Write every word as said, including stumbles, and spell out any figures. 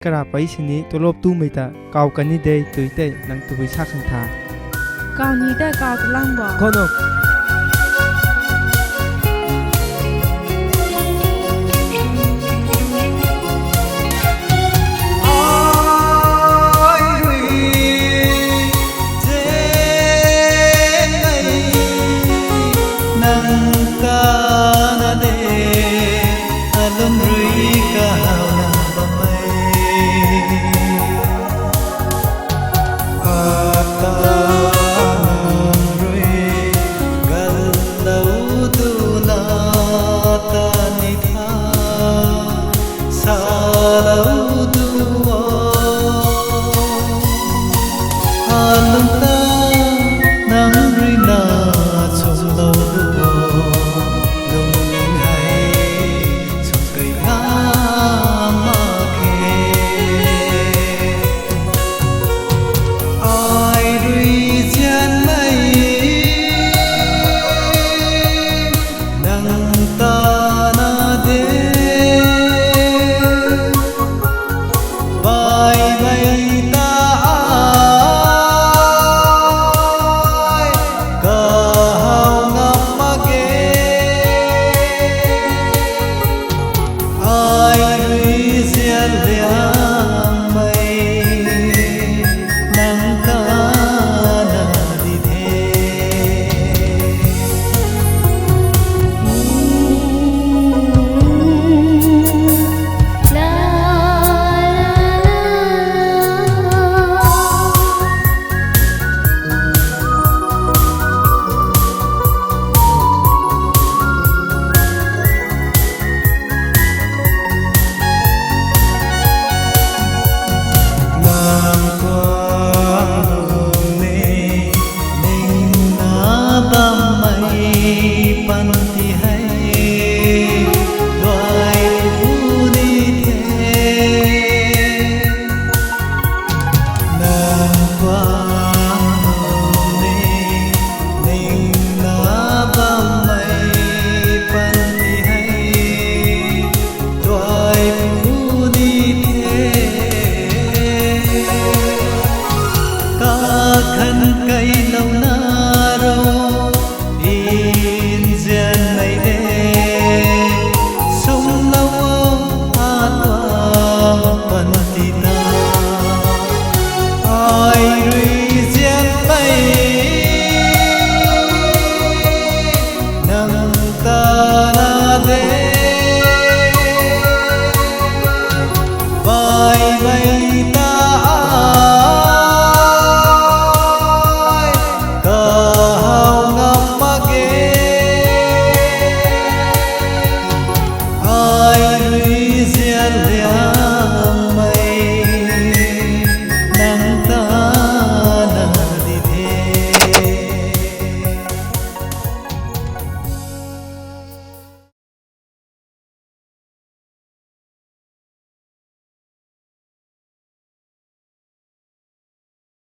kara pei sini tolop tumei ta kaw kan ni de tui tei nang tabui sa khang tha. Kaw ni tei kaw ta lang bo. Khono. Nang ta na de, alum rui kaw na bam e. Ata nang rui gal lou tu na ta ni tha, sa lou tu o. Alung ta nang rui na chum lou tu o. Lungning hei chum kai na mak khe. Ai rui zianmei nang ta na de. Baihmei ta ai kaw ngam mak ge. Ai rui zian liangmei nang ta na di the. Nang tuang lungning ning na bammei panty hei duai puni the. Nang tuang lungning ning na bammei panty hei duai puni the. Kakhan kai lou na ro, nzianmei de, sum lou o, atuang panty ta. Ai rui zianmei nang ta na de. Baihmei